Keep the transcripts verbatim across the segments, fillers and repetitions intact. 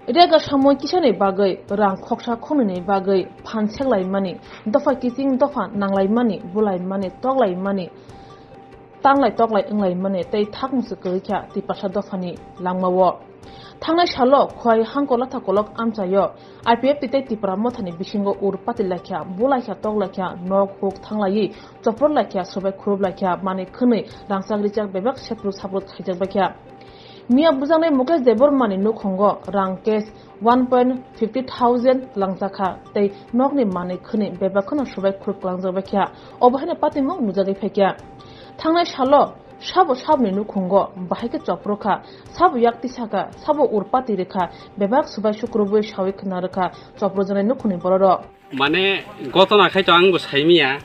Rega samung kisani bagwi, rang khoksa khongnini bagwi phan seklaimani, dopha kiching dopha nanglaimani, bulaimani, toklaimani, tanglai toklai wnglaimani tei thakmungsi kwrwi kha Tiprasa dophani langmao. Thangnai salo Khwai Hangko Latha Kolok amchaio I P F T tei Tipra Mothani bisingo ur pati laikha, bulaikha, toklaikha, nok huk thanglaiwi chopor laikha, sobai khurub laikha, manwi khwnwi rangchak richak bebak sepru sapru khaijak baikha. Miya bujaknai Mukesh Debbarmani nukhungo rang cash one point fifty thousand langjakha tei nokni manwi khwnwi bebak kheno sobai khurub kwlangjak baikha. Obo haino patimung nujagwi phaikha. Thangnai salo sabo saboni nukhungo bahai khe chopro kha, sabo yak tisa kha, sabo ur pati rwkha, bebak subai sukrubwi sawi khna rwkha chopro janai nukhungni bororok. Mane gotona khai to ang bo saimiya,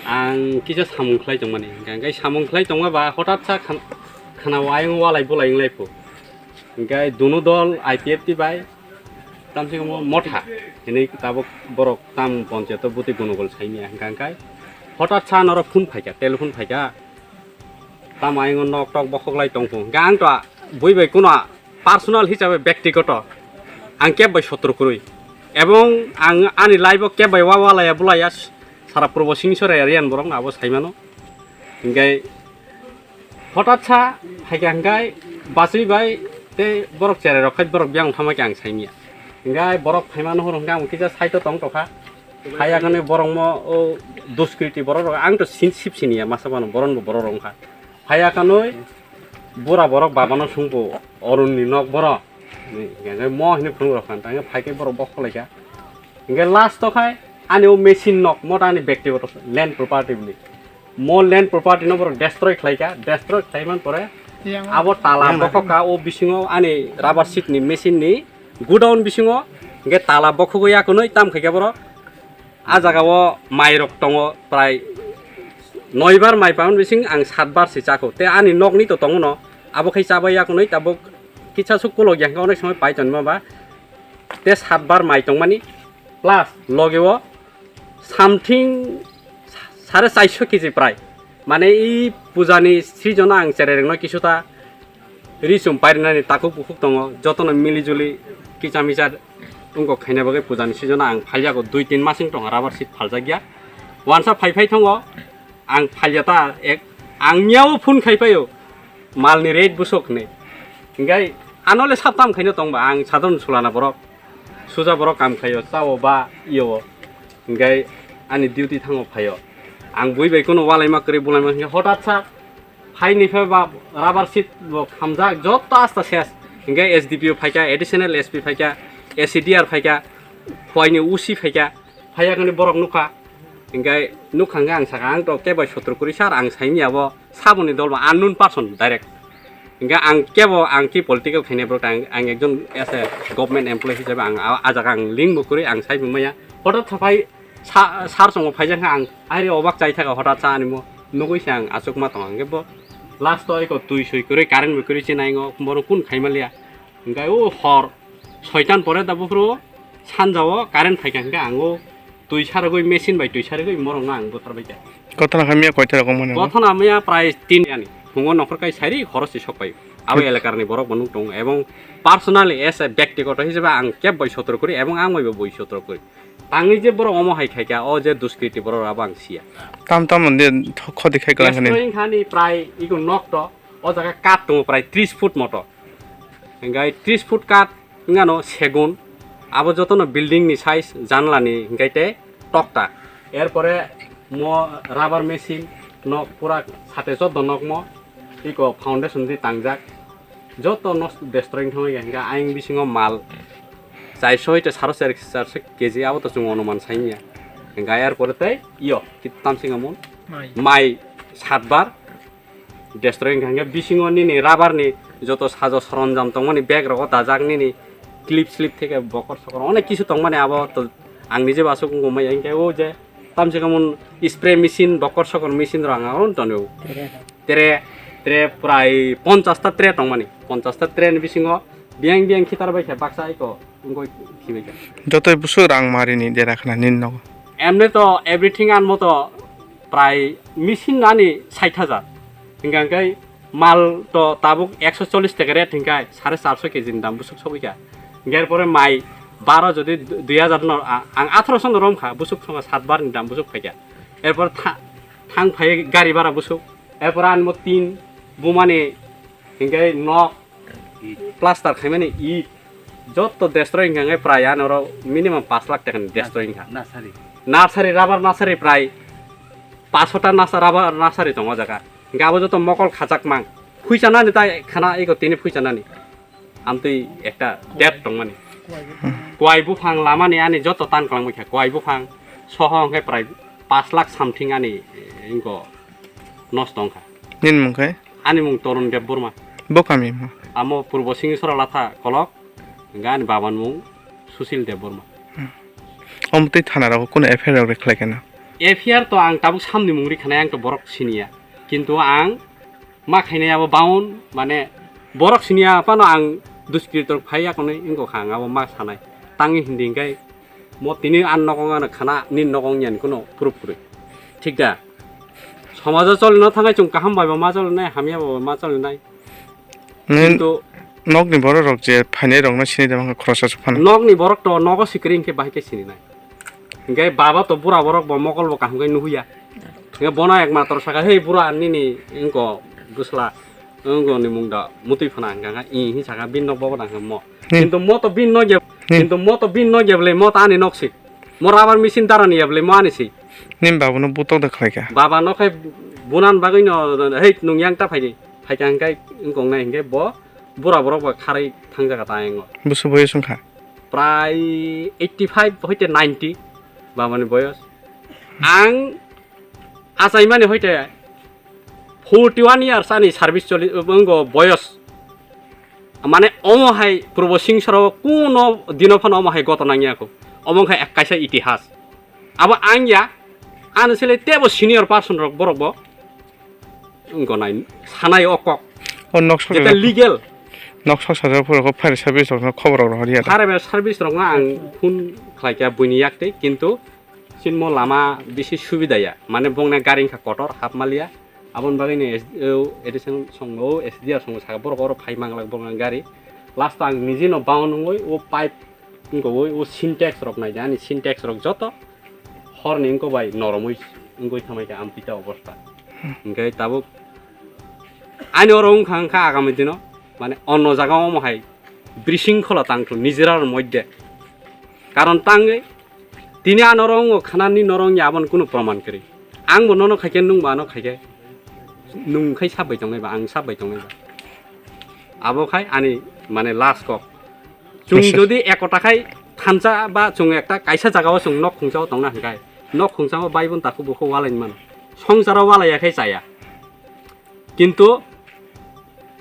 ang kisa samung khlai tongmani. Hingkha hingkhe samung khlai tongma ba hotat sa khan-, khana o ayung walai bulai wnglaiphu. Hingkhe dunu dol I P F T bai tamsik mo motha hinwi tabuk borok tam ponchayato bwtwi gonogol saimiya. Hingkha hingkhe hotat sa norok phone phaikha, telephone phaikha. Tamo ayung nok tok bokhok lai tongphu. Hingkhe ang to bui bai kuno personal hisabe bektigoto ang keb bai sotro kwrwi. Ebong ang ani life o keb bai wa walaya bulaya sara purbo singso re riyan borok abo saimano. Hingkhe hotat sa phaikha hingkhe bachwi bai tei borok cherai rok khai borok biyang thama khe ang saimya. Hingkhe borok phaimano horo hingkhe ang kisa side o tong tokha. Phaiya khe borok mo o duskriti borok rok ang to sin sip siniya masa mano boron bo borok rok wngkha. Phaiya kanwi bura borok babano sungbo Arunni nok borok. Hingke mo hinwi phunuk rok khan tangwi phai khe borok bok kholaikha. Hingke last o khai ani o machine nok mota ani bektigoto land property bwlwi. Mo land property no borok destroy khlaikha, destroy khlaiman pore abo tala bokhokha o bisingo ani rubber sheet ni machine ni godown bisingo hingke tala bokhogwi yakunwi tam khaikha borok. A jaga o mai rok tongo prai noi bar mai pang bising ang sat bar se chakho. Te ani nok ni to tongo no. Abo khai chabai yak noi tabuk kisa suk kolok yang onek somoi pai ton ma ba. Te sat bar mai tong mani plus loge o something sare chairso keji prai. Mane i puja ni season o ang cherai rok no kisu ta ri chum parinani takhuk bukhuk tongo, jotono mili juli kicha micha wngkok khaina bagwi pujani season o ang phalyago dui tin masing tongo rubber sheet phaljakya. Wansa phai phai tongo, ang phalya ta ek, ang miyao phone khai paio, malni rate busuk hinwi. Hinkhai ano le sap tam khaino tongba, ang sadon sulana borok, suja borok kam khaio, chao ba io, hinkhai ani duty thango phaio. Ang bui bai kuno walaima kwrwi bulaima hinkhe hotat sa, Phaini phe ba rubber sheet bo khamjak, joto asta ses. Hinkhe S D P O phaikha, additional S P phaikha, S E D R phaikha, phuaini U C phaikha, phaiya khe borok nukha. Hinkhe nukha hinkhe ang sakha, ang to kebo sotro kwrwi sir, ang saimya bo saboni dol ba unknown person direct. Hinkhe ang kebo ang ki political khainai borok ta, ang, ang ekjon as a government employee hisabe ang a, a jaga ang link bo kwrwi ang sai maya. Hotat saphai Sa-, sar chongo phaijak kha ang, aire obak chai thaka hotat sa ani mo nugui se ang achuk ma tong ang bo last o eko twi soi kwrwi current bo kwrwi chinai ngo bono kun khai maliya. Hinkhe o hor soitan pore da buphuru sanja o current phaikha hinkhe ang o twi sarogwi machine bai twi sarogwi morok no ang buthar baikha. Kothona khamya koithai rok mani bo? Kothona maya prai tin yani phungo nokhor kai sari khorosi sok pai. Abo elakar ni borok bo nuk tongo ebong personally as a bektigoto hisabe ang keb bai sotro kwrwi ebong ang bai bo boi sotro kwrwi. Tangwi je borok omo hai khaikha, o je duskriti borok abo ang siya. Tam tam de khoti khai kwlang khani. Destroying khani prai iku nok to, o jaga kat tongo prai tris foot moto. Hinkhe tris foot kat wngano segun, abo jotono building ni size janla ni hinkhe te tokta. Erpore mo rubber machine nok pura sate joto nok mo iko foundation di tangjak. Joto no destroy wngthangwi ya, hinkhe ayang bisingo mal chaiso hoi te saro char, charso keji abo to chwng onuman saimya. Hinkhe ayar pore tei iyo kit tamsinga mun mai, mai satbar destroy wngkha. Hinkhe bisingo nini rubber ni joto sajo soronjam tongmani bag rogo dajak, nini clip slip theke bokor sokor onek kisu tongmani abo to ang nije basuk wngkha maya. Hinkhe o je tamsinga mun spray machine, bokor sokor machine rok ang aro tongo. Tere, tere prai ponchas ta tere tongmani. Ponchas ta tere ni bisingo biyang biyang khitar bai khe baksa iko wngoi khibai khe. Jotoi busu rang mari ni dera khna nin nogo. Emne to everything anmo to prai machine ani sait hajar. Hinkha hinkhe mal to tabuk ekso chollish taka rate hinkhe sare charso keji ni dam busuk sogwi kha. Hinkhe erpore mai baro jodi du-, dui hajar no, a-, ang atharoso no rom kha, busuk songkha sat bar ni dam busuk phaikha. Erpor tha-, thang phai gari bara busuk. Erpor ani mo tin bumani hinkhe nok plaster khaimani it jotto destroy hinkha hinkhe prai ani oro minimum pash lakh taka ni destroy hinkha. Nasari. Nasari, rubber nasari prai pash ta nasa-, rubber nasari tongo o jaga. Hinkhe abo jotto mokol khachak mang. Phuisa nani ta khana ego tini phuisa nani. Amtwi ekta dep tongmani. Kuai buphang lamani ani joto tan kwlangmani kha. Kuai buphang soho hwnkhe prai pash lakh something ani, eh, wngkha nosto wngkha. Nini mung khe? Ani mung Torun Debbarma. Bo kami mo? Amo Purbo Singhisora Latha kolok, hwnkhe ani babani mung Sushil Debbarma. Omo twi thana rogo kunu F I R rok rwkhlai khe na? F I R to ang tabuk samni mung rwkha nai, ang to borok siniya. Kintu ang ma khainai abo baun, mane, borok siniya phano ang duskritor phai yakonwi wngkha, ang abo ma sanai. Tangwi hindi hinkhe mo tini ani nogo wngya khana, nini nogo wngya ni kuno proof kwrwi. Thik da? Somajo cholino thangai chwng kaham bai bo ma cholinai, hamya bai bo ma cholinai. Nini kintu nokni borok rok je phainai rokno sini de bangkha khoroksa se phano. Nokni borok to nogo sikiri hinkhe bahai khe sininai. Hinkhe baba to bura borok bo mokol bo kaham khe nuhuya. Hinkhe bono ekmatro saka, "Hei bura, nini wngko bwsla, wngko ni mung da mutwi phana," hinkha kha, "Ih," hin saka, "Bini nok bobo da," hinkhe mo. Hmm. Kintu mo to bini nok ya, hmm, kintu mo to bini nok ya bwle, mo to ani nok si. Mo rubber machine dara ni ya bwle, mo ani si. Nini babuno butok da khlai kha. Baba no khai bunan bagwi no, "Hei, nwng yang ta phaidi." Phaikha hinkhe wngkong nai hinkhe bo bura borok bo kharwi thangjaga ta yango. Busu boyos wngkha? Prai eighty five hoite ninety babani boyos. Ang achaimani hoite forty one years ani service choli, wngkha boyos. Mane omo hai Purbo Singhisora o kuno dino phano omo hai goto nangya kho. Omo khe ek kaisa itihas. Abo ang ya, ano sele tebo senior person rok borok bo. Wngkha nai, sanai o kok. O nok sok jeta sajak legal. Nok sok sajak phuru kho fire service rokno khobor rok rohor ya da. Fire service rokno ang phone khlai kha buini yak tei, kintu sinmo lama bisi subida ya. Mane bongni gari wngkha kotor hap maliya. Aboni bagwi ni S D O, additional songo, S D R songo saka borok oro phai manglak borok gari. Last o ang niji no bound wngwi o pipe wngkha o, o Sintex rok nai de, ani Sintex rok joto horni wngkha bai noromwi wngwi thamai kha ampita obostha. Hinkhe tabuk ani oro wngkha, wngkha agami dino, mane onno jaga omo hai brising khola tangthu nijera moddhe. Karon tangwi tini ano oro wngo khana ni norok ni aboni kunu proman kwrwi. Ang bo nono khaikhe, nwng bo ano khaikhe, nwng khai sab bai tongnai ba, ang sab bai tongnai ba. Abo khai ani mane last kok. Chwng jodi ekota khai thansa ba chwng ekta kaisa jagao chwng nok khungsa o tongna hwnkhe, nok khungsa o bai bon takhuk bukhuk walaini mano. Songsaro walaiya khai chaya. Kintu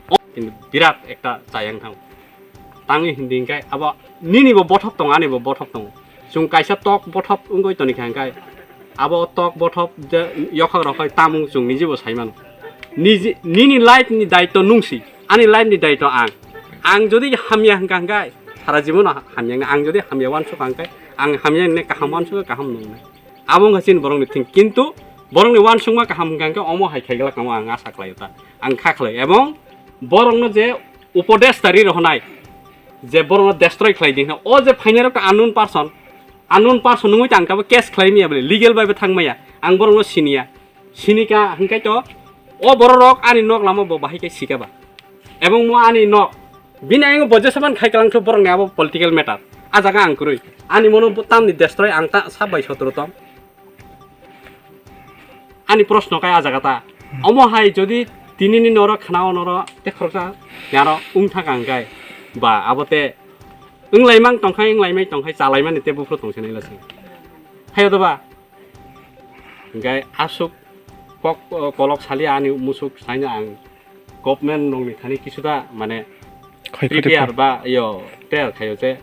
o, kintu birat ekta chayang thang. Tangwi hindi hinkhe abo nini bo bothop tongo, ani bo bothop tongo. Chwng kaisa tok bothop wngwi toni kha hinkhe abo tok bothop je yokhak rok hai tamung chwng niji bo sai mano. Niji, nini life ni daitw nungsi, ani life ni daitw ang. Ang jodi hamya hwnkha hinkhe sara jibono hamya wngnai. Ang jodi hamya wansukha hinkhe ang hamya wngnai, kaham wansukha kaham nungnai. Abo wngkha chini borokni thing. Kintu borokni wansukma kaham hwnkha hinkhe omo hai khaigwlak tamo ang asa khlaio ta. Ang kha khlai. Ebong borokno je upodesh tari rohonai, je borokno destroy khlai di hwnna, o je phainai rok ta unknown person, unknown person wngwi ta ang tabo case khlai manya bole, legal bai bo thang maya. Ang borokno siniya. Sinika hwnkhe to o borok rok ani nok lama bo bahai khe sika ba. Ebong mo ani nok. Bini ayang bo jesa ban khai kalang khe borok ni abo political matter. A jaga ang kwrwi. Ani mono bo tamni destroy ang ta sab bai sotro tong. Ani proshno kai a jaga ta. Omo hai jodi tini ni norok khna o norok te khoroksa yaro wng thang ang kai. Ba abo te wng lai mang tong khai, wng lai mai tong khai, cha lai mani te buphuru tong se nai la se. Hayo do ba? Hinkhe aswk kok, kolok saliya ani musuk saino ang government nokni thani kisuda mane khoi khoi prepare ba yo tayar khayo je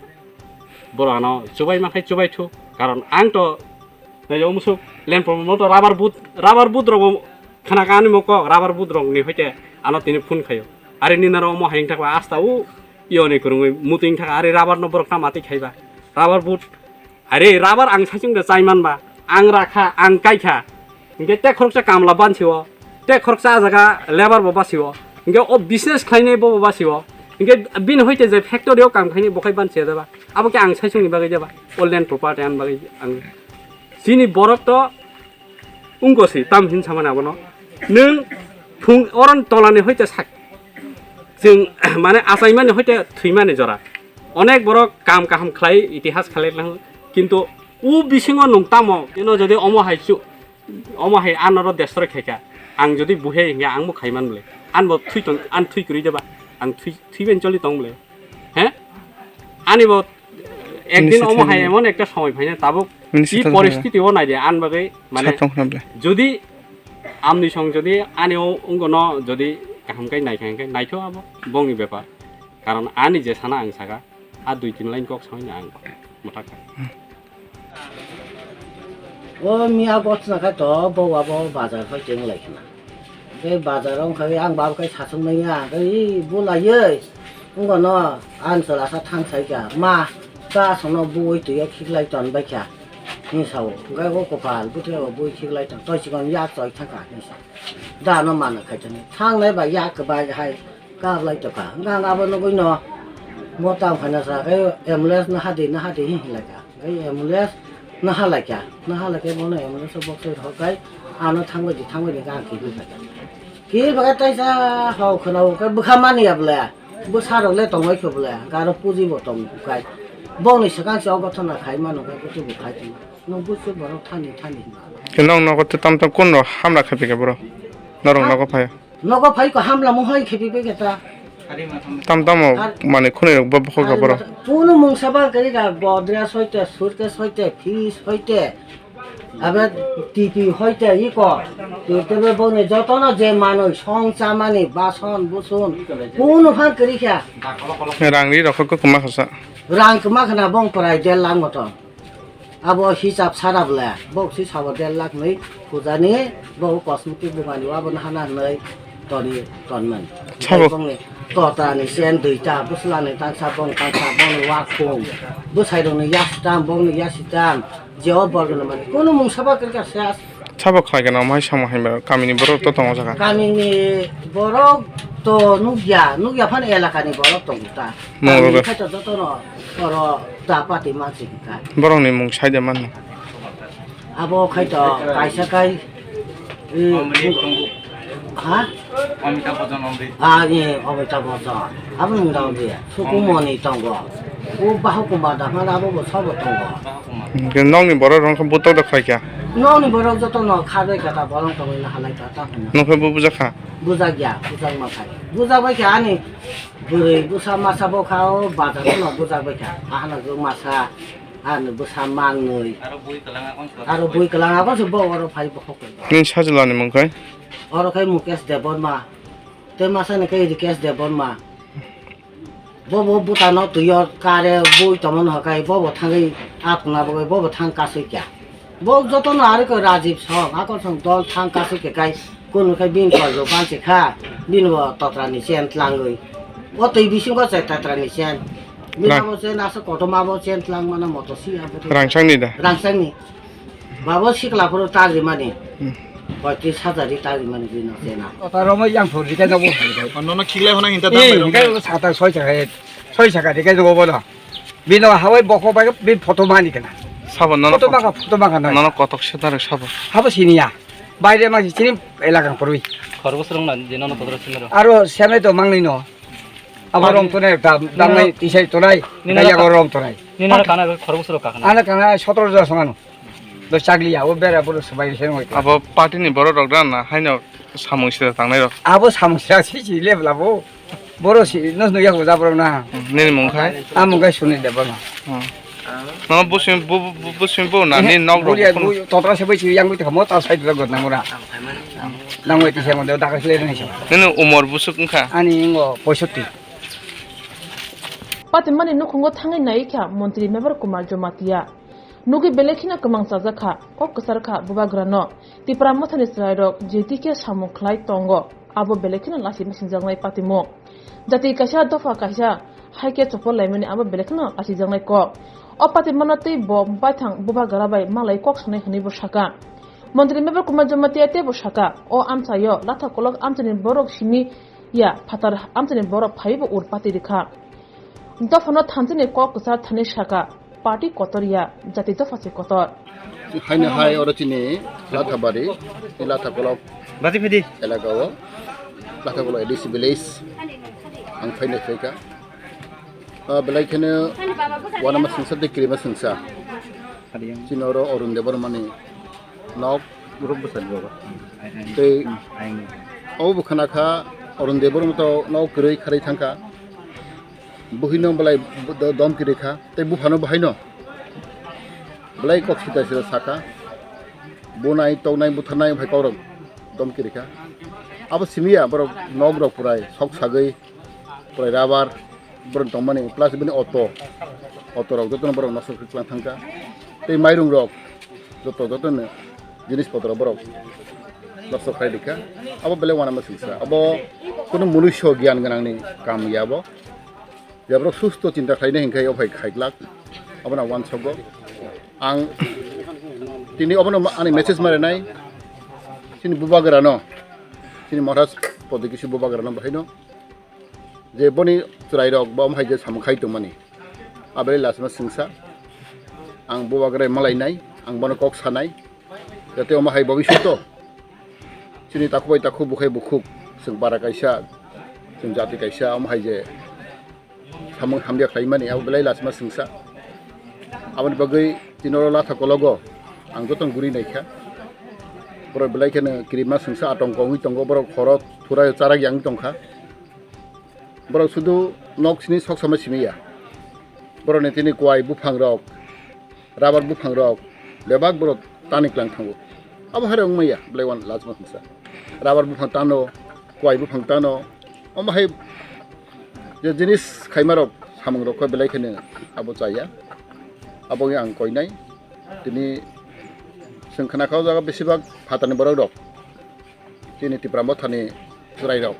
borok ano chubai ma khai chubai thu, karon ang to nayo musuk len pom mo to rubber boot, rubber boot rogo khana ka ani mo kok rubber boot rok ni hoite ano tini phone khayo, are ni naro mo haing thakba asta u yo ni kwrwngwi muting thaka, are rubber no borok ta mati khaiba rubber boot. Are rubber ang saichung de chaiman ba, ang rakha, ang kaikha. Hinkhe te khoroksa kamla bansio, te khoroksa a jaga labour bo basio. Hinkhe o business khlainai bo basio. Hinkhe bini hoite je factory o kam khaini bo khai ban se jaba. Abo khe ang saichung ni bagwi jaba. O land property an bagwi ang. Chini borok to wngko si tam hin samani abono. Nwng phung oron tolani hoite sak. Chwng mane achaimani hoite thwimani jora. Onek borok kam kaham khlai itihas khlai lang. Kintu u bisingo nwng tamo ino jodi omo hai chu Omo hai anoro destroy khaikha. Ang jodi buhe hinkhe angbo khaiman bole. Anbo thui tong, an thui kwrwi deba. Ang thui, thui ben choli tong bole. He? Ani bo ekdin omo hai emon ekta somoi phaina tabuk. Nini i sithok poristiti o naidi an bagwi mane sithok na bole. Jodi amni song jodi ani o ungono jodi kaham kai nai kha hinkhe naitho abo bongni bepar. Karon ani je sana ang saka. A dui tin line kok soi na ang motha kha. O miya gotna kha to bo abo bazar khai cheng lai khna. Tei bazar ong khai ang bab khai sasung nai ya. Tei bo lai ye. Ngo no an sola sa thang sai kha. Ma ta sono bui tu ya khik lai ton bai kha. Ni sao. Ngai o kopal bu te o bui khik lai ton. Toi sikon ya choi thang kha ni sa. Da no man khai tani. Thang nai ba ya ka bai hai. Kap lai tokha. Hwnkhe ang abo nugwi no mo tang phaina sa khe ambulance no hadi, no hadi hin hinlai kha. Hwnkhe ambulance no halai kha. No halai khe bono ambulance o boksai rw khai ano thangbai di, thangbai di hwnkhe ang kiphil phaikha. Kiphil phaikhe taisa hao khwnao khe bwkha mani ya bwle. Bwsa rok le tongbai khe bwle. Hwnkhe aro puji bo tong khai. Bongni swkang se o gothona khai mano khe kutu bo khai tongma. Nwng busu borok thani thani hinma. Khe nwng nogo tei tam tam kun rok hamra khai phaikha borok? Norok nogo phai. Nogo phai ko hamla mo hai khepi be keta. Tam tamo mane khunui rok bo bokho ka borok. Kuno mungsa ba kari ka Godrej hoite, suitcase hoite, fridge hoite, abe T V hoite iko. Tebe bone jotono je manoi song chamani bason busun kuno phan kari kha. Rang ri rok ko kuma khasa. Rang kuma khana bong prai del lang moto. Abo hisab sara bwle, bo si sabo der lakh nwi pujani, bo cosmetic bumani, abo no hana hinwi toni tonmani. Sabo. Bongni tota ni sen duita, bwsla ni tangsa, bong tangsa, bongni wakhung, bwsai rokni yasitam, bongni yasitam, je o borgwno mani, kunu mungsa ba kwrwkha se as. Sabo khlai gana, omo hai samo hai ba, kamini borok to tongo jaga. Kamini borok to nukya, nukya phano elakani borok tongo ta. Mungro. Kamini khaito jotono oro da pati mansi. Borokni mung saida mano. Abo khai to kaisa kai, eh, Omri tongo. Ha? Amitabh Bachchan Omri. Ah, eh, Amitabh Bachchan. Abo nung da Omri. Sukumoni tongo. O Bahukumar da mana abo bo sabo tongo. Bahukumar. Hwnkhe nokni borok rok wngkha butok da khlai kha? Nokni borok joto no kha bai kha ta borok tongwi no halai kha ta hwnwi. Nokhe bo bujak kha? Bujak ya, bujak ma khai. Bujak bai kha ani bwrwi bwsa masa bo kha o bazar no bujak bai kha. Ahana jwk masa. Ano bwsa mangnwi. Aro bui kwlanga konso. Aro bui kwlanga konso bo oro phai bokhok. Nini sajwlani mung khe? Oro khe Mukesh Debbarma. Tei masani khe Rikesh Debbarma. Bo bo bwtano twiyo kare bui tongmani hwnkhe bo bo thangwi atwna bagwi bo bo thang kasui kha. Bo jotono ari khe Rajiv song, akol song dol thang kasui khe kai. Kunu khe bini koljo bansi kha, bini bo totra ni chen tlangwi. O twi bisingo se totra ni chen. Bini abo chen asa kotorma bo chen tlang mana moto si abo. Rangsang ni da? Rangsang ni. Babo sikla phuru tagri mani. Hmm. Poitris hajar ri tagri mani bini chena. Totra romo yang phuru ri kai nobo. Nono khiklai hona hinta. Eh, dam bai rok. Sata soi saka, soi saka ri kai nobo bono. Bino hawai bokho bai bi photo mani kana. Sabo nono photo maka, photo maka na. Nono kotok se tarek sabo. Habo siniya. Baire ma chini elaka porwi. Khorbo srong na, je nono kotor sinero. Aro seme to mangni no. Abo rong tonai, dam, damnai, tisai tonai, nino daya ka-, rong tonai. Nino kana khorbo srong ka kana. Ana kana sotro ja songano. Do chagli ya, o bera boro sabai sen ngoi. Abo party ni borok rok dan na, haino samung sida tangnai rok. Abo samung sida si si le bla bo. Boro si, no no ya go jabro na. Hmm, nini mung khai? A mung khai Sunil Debbarma. Hmm. No, busing, bu, bu, bu, busing bu na, ni nok rok bulia, bu. Bu, totra se bai si yang bu te mo ta sai dra god na mura. Nang wai ti se mo da ka sle ni se. Nini umor busuk wngkha? Ani ngo poisotti. Patimani nukhungo thangwi nai kha Montri Mebar Kumar Jamatia. Nugwi belai kheno kwmang chajak kha, kok kwchar kha bubagrano. Tipra Mothani chwrairok J T K samung khlai tongo, abo belai kheno lachima singjaknai patimung. Jati kaisa dopha kaisa hai khe chopor laimani abo belai kheno lachijaknai kok. O patimano tei bo baithang bubagra bai malai kok sanai hwnwi bo saka. Montri Mebar Kumar Jamatia teibo saka, o amchaio latha kolok amchaini borok simi Ya, phatar amchaini borok phaibo ur pati rikha. Dophano thanchini kok kwchar thani saka, party kotor ya, jati dopha se kotor. Haino hai oro chini Lathabari, Lathakolok Bati phidi. Elaka o, Lathakolok A D C village, ang phainai phaikha. Ah, belai kheno wanama sengsa tei kirima sengsa. Chini oro Arun Debbarmani nok. Borok bwsani baba. Tei obo bwkhana kha Arun Debbarma to nok kwrwi kharwi thangkha. Buhino belai do-, dom kwrwi kha. Tei buphano bahaino belai kok sida sida sakha. Bunai, toknai, butharnai hai kokrok dom kwrwi kha. Abo simi ya borok nok rok purai sok sagwi, purai rubber, borok tongmani, plus bini auto, auto rok jotono borok nosto khe kwlang thangkha. Tei mairung rok joto, jotono jinis potro borok nosto khai rikha. Abo belai wanama sengsa. Abo kunu munuiso gyan gwnangni kam ya abo. Je borok susto chinta khlainai hinkhe o phai khaiglak. Abono ang uansogo. Ang tini obono ma-, ani message marinai. Chini bubagrano, chini Maharaj Prodhyot Kisi bubagrano bahaino. Je boni chwrairok bo omo hai je samung khai tongmani. Abelai lachima sengsa. Ang bubagra malainai, ang bono kok sanai. Jate omo hai bobisyoto chini takhubai takhu bukhai bukhuk, chwng bara kaisa, chwng jati kaisa, omo hai je samung hamya khlaimani, abo belai lachima sengsa. Aboni bagwi tini oro Lathakologo ang jotono guri naikha. Borok belai kheno kirima sengsa atongko wngwi tongo, borok horo thurai charak yang tongkha. Borok sudu nok sini sok sama simi ya. Borokni tini kwai buphang rok, rubber buphang rok bebak borok tani klang thango. Abo hai rok wngmaya belai wan lachima sengsa. Rubber buphang tano, kwai buphang tano. Omo hai je jinis khaima rok samung rok kho belai kheno abo chaya. Abo ang koinai. Tini chwng khna kha o jaga besibak phatarni borok rok. Chini Tipra Mothani chwrairok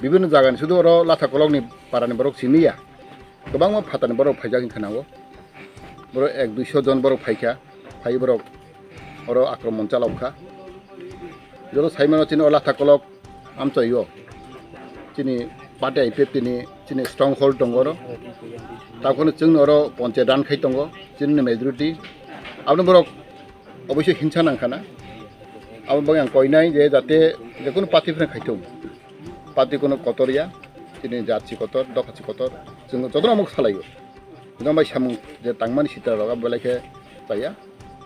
bibinno jagani, sudu oro Lathakolokni parani borok simi ya. Kwbangma phatarni borok phaijak hinkhe nango. Borok ek duiso jon borok phaikha, phai borok oro akromon chalokha. Joto saimano chini o Lathakolok amchaio chini party I P F T ni chini stronghold tongo oro. Takhorno chwngno oro ponche dan khai tongo, chini majority. Aboni borok oboisyo hinsa nangkha na. Abo bagwi ang koinai je jate jekunu party phano khaithung. Party kono kotor ya, chini jat si kotor, dopha si kotor. Chwng jotono omo salaio. Jotono bai samung je tangmani sitra rok abo belai khe chaya.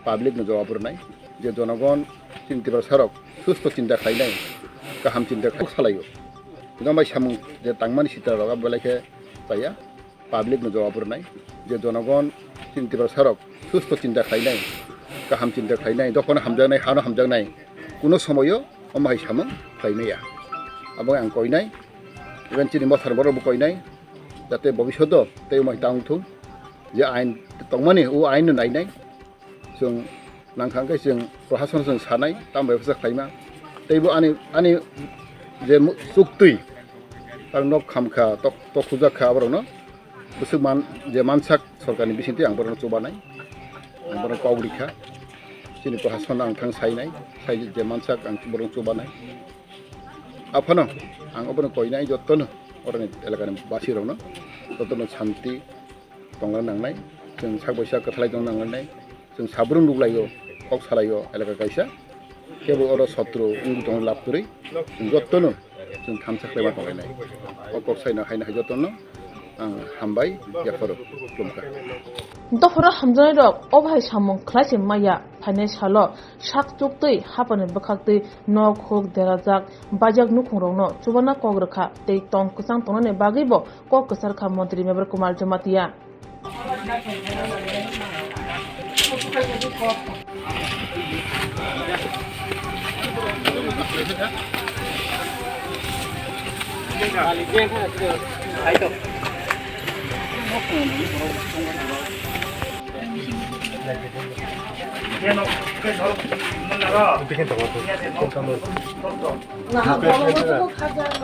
Public no jawab rwnai. Je jonogon chini Tiprasa rok susto chinta khlainai, kaham chinta khlai salaio. Jotono bai samung je tangmani sitra rok abo belai khe chaya. Public no jawab rwnai je jonogon chini Tiprasa rok susto chinta khlainai, kaham chinta khlainai, dophano hamjaknai, hano hamjaknai, kuno somoyo omo hai samung khlaimaya. Abo ang koinai, even chini Motharni borok bo koinai, jate bobisyoto tei omo hai tang thung je ain tongmani o ain no nainai. Chwng nangkha hwnkhe chwng prohason chwng sanai, tamo bai bwsa khlaima. Tei bo ani, ani je mu-, chuktwi, ang nok khamkha, tok, tok khujak kha, aborokno bwswk man, je mansak sorkarni bisingtwi ang borokno chubanai, ang borokno kok rikha. Chini prohason ang thang sainai, sai je mansak ang borokno chubanai. Aphano ang obono koinai jotono, oroni elakani basirokno jotono santi tongna nangnai, chwng sak bai sak kwthalai tongna nangnai, chwng sabrum rwlaio, kok salaio elaka kaisa, kebo oro sotro wngwi tongo lab kwrwi, chwng jotono chwng thansa khlaiba tonglainai. O kok saino haino hai jotono ang hambai yapharo khulumkha. Dophano hamjaknairok obo hai samung khlai se maya, phainai salo sak chuktwi haphangni bwkhaktwi nok huk derajak, baijak nukhungrokno chubanna kok rwkha tei tong kwchang tongnani bagwibo kok kwchar kha Montri Mevar Kumar Jamatia.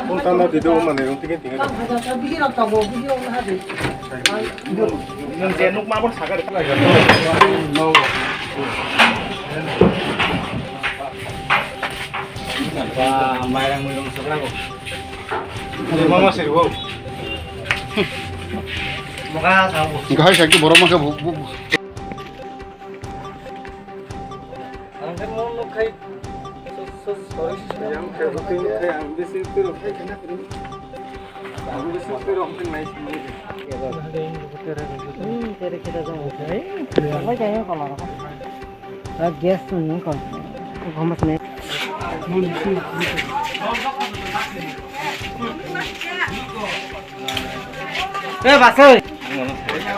Phone tangma video mane, yung tingin tingin. Yung je nuk mabon sakar. Ba, mairang muirang sakra ko. Mama sir bo. Mukha sa bo. Gahai sakhe borok masa bo. Ang khe mon nuk khai. Sorry. Yang khe buting khe ang bisi tiro khai kana kiri. Ang bisi tiro khai nai sini. Hmm, tere kita jang khai. Wai jaya kola. Ah, gas ni kon. Gomos ni. Eh, basoi.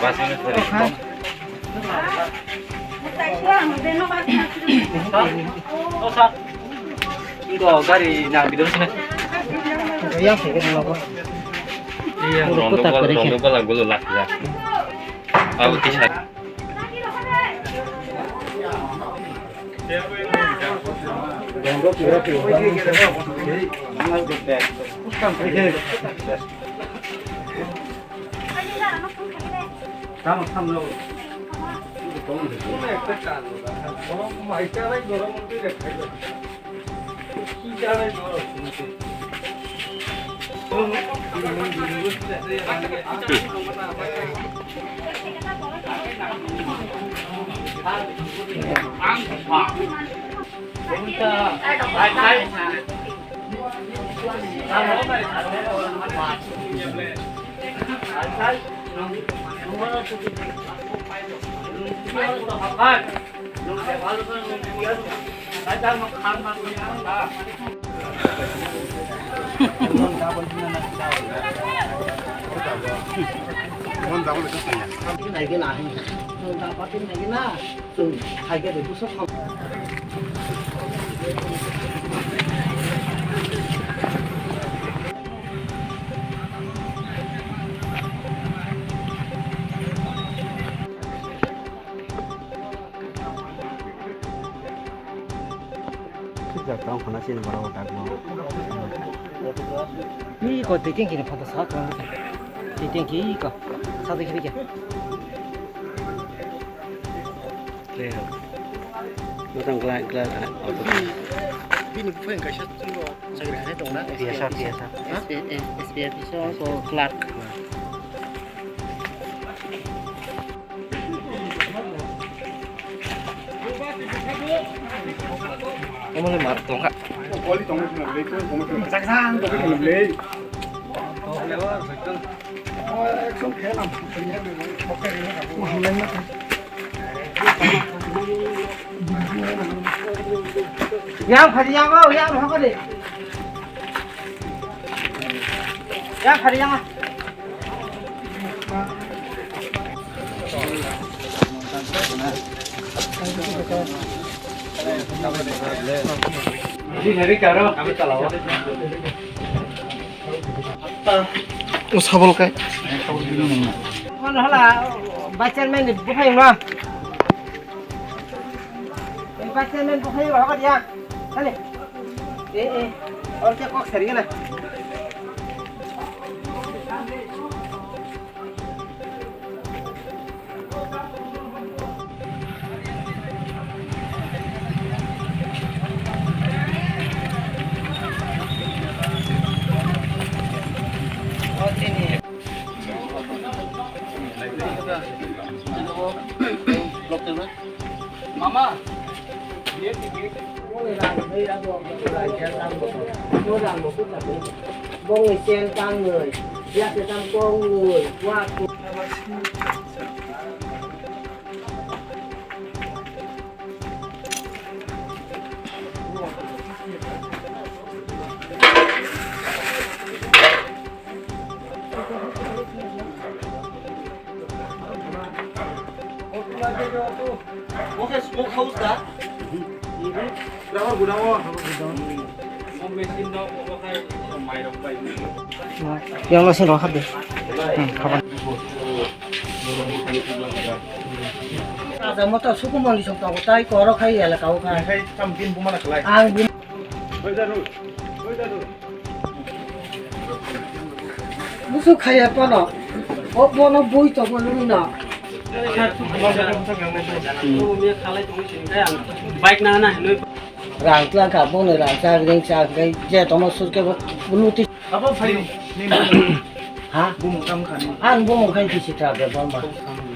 Basoi. Iko gari na bidor sini. Yang sih kan lo. Iya, rondo bal, rondo bal gulo lak ya. Aku kisah. Sijak tong khna sini borok tak mo. Ni ko tei tengki ni photo sa tong. Tei tengki ko. Sa de kiri ke. Motang glak glak. Bini buphang kaisa tong. Sagri hai tong na. Biasa biasa. S P F so ko Clark. Omo le mar tongkha. Yang phari yang o, yang phari. Yang phari yang. O sabol kai. Hon hala, vice chairman ni buphai ma. Vice chairman buphai ma, hokar ya. Hale. Eh, eh. Or kya kok sari na. Mama. Bongni chen tang noi, yak se tang kong noi, wa. Oke, smoke house da? Rubber gudang o. Yang lo sini rohap deh. Hmm, kapan? Aja motor suku mandi song tau tai koro khai elaka o khai. Khai tam din bumana kelai. Ang bum- Busu khaya pano. O bono bui to bono na. Bike na na hinwi. Rang tla ka bono rang cha ring cha ring je tono surke bo bulu ti. Abo phai. Ha? Bumung tamo kha ni? Ang bumung khai kisi ta be bama.